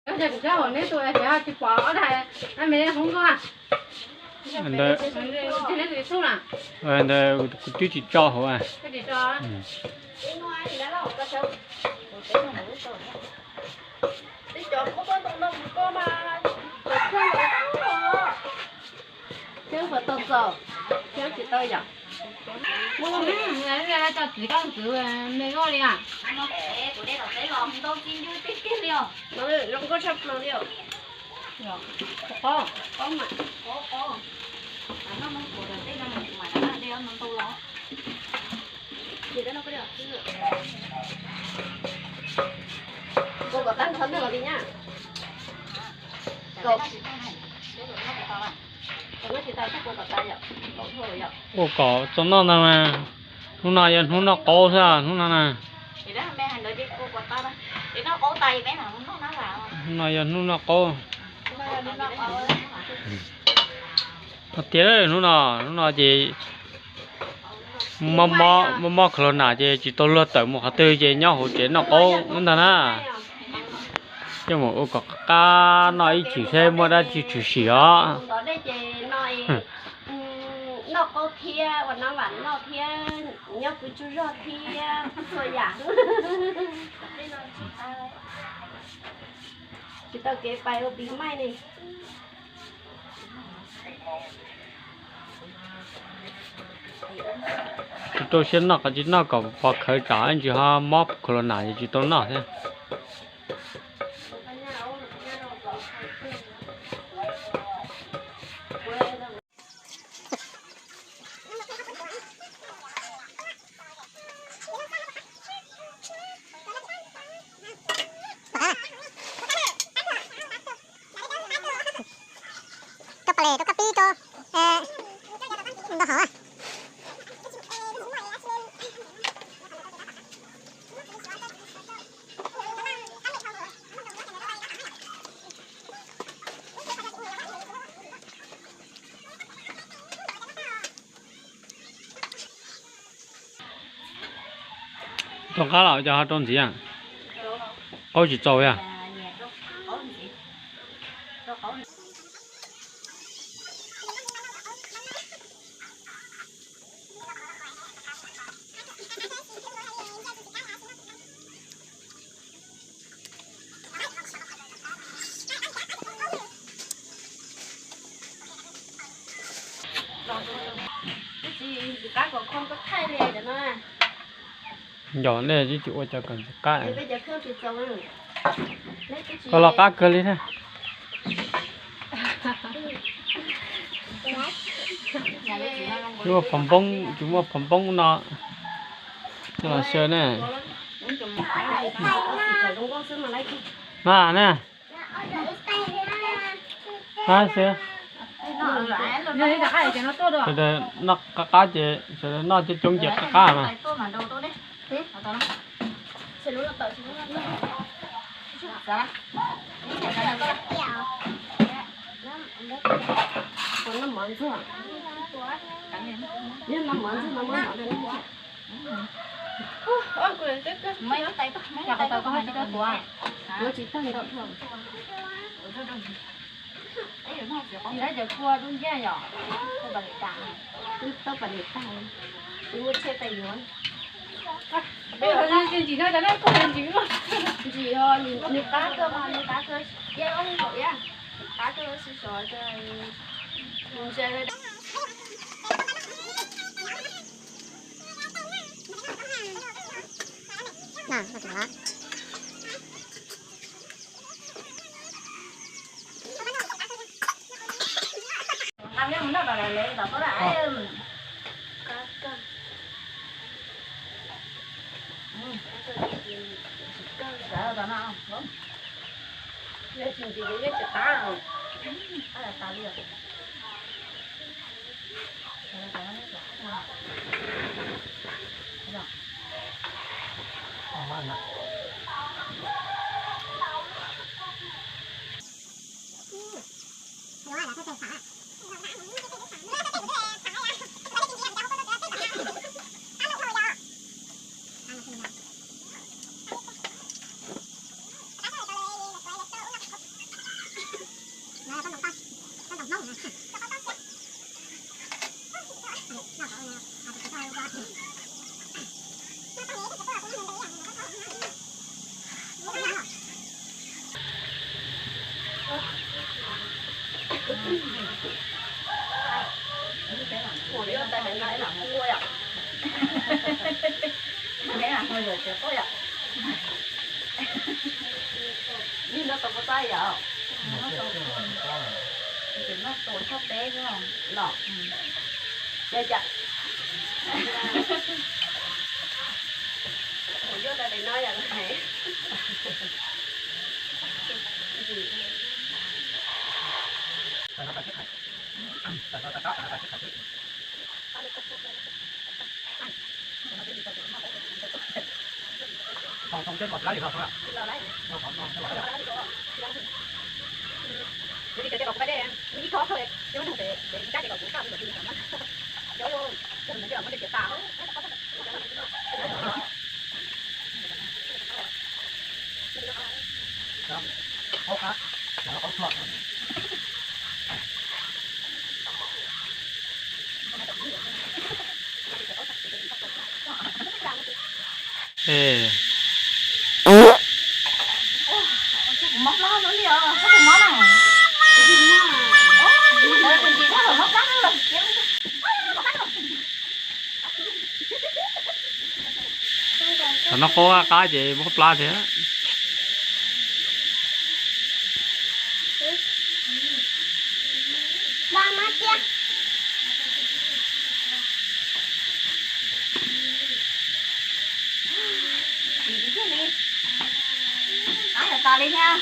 Ntawd kuv twb tsis tso hauv. Tsis tau yom. Cov txiv koj ntxwv me loj li a. Zoo nkauj tshaj plaws li os. Kua kom tag nrho ntawm los li nyab. Ua kom txog noj ntag mas. Hnub no yog hnub noj qaub xwb hnub no na. Hnub no yog hnub noj qaub. Tiag hnub no, hnub no ces mob mob khaus los nas ces tsis tau luag tawm mus qhov twg ces nyob hauv tsev noj qaub ntag na. Coj mus ua kom qab qab noj ib chim seb muaj dab tsi tshwm sim os. Noj qaub thiab ua nab vam noj thiab nyob pw tsaug zog thiab txhua yam. Tsis tau kev pais ua pis maij ne. Rau siab noj qhov tsis noj kom pov khawv tsam ntsis ho mob khaus los nas ces tsis tau noj thiab. Rau pam les rau kab pib rau ntau hauv. Rau qab los cov ho rau ntxiv, qaub tsis txaus yog. Yog nej twb tsis ua cov kom ntxim qab. Koj los qab kawg li thiab. Tsis muaj phom npoob, tsis muaj phom npoob no. Los xyaw ne. Mas ne. Mas xyaw. Sawv daws noj qab qab ces sawv daws noj coob coob ces qab qab mas. Tsis tag ntau. Tsis tau cov kua dub nciab yom? Kua pas lis tas, kua pas lis tas, tsis muaj tsheb tas yuav. Ntsim no cov no kua ntsim, ntsim ho nws qab kawg mas nws qab kawg, iab ob nkaum iab, qab kawg sib sov. Ua yuav tais tais no lam hu ua yom. Neb lam hu yom, tsis quaj yom. Yog no tau puas tab yom? Tus no tus tshaj teb los. Yog cas? Ua yuav tais tais no yom. Mob plab no li os, mob plab na. Tus ntawd tus ntsis thab los mob plab na. Thaum no qub qab ces mob plab thiab. Ib tas li thiab.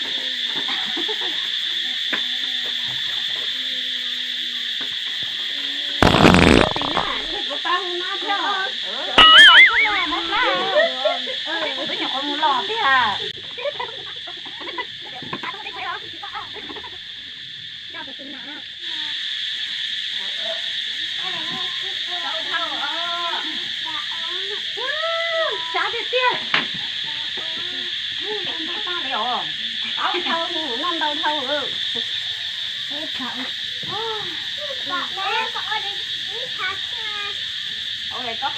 Kuv twb nyuam qhuav mus los tiag. Sab tiag tiag. Ntau tag li os. Tau dhau, noj ntau dhau. Ua li ko.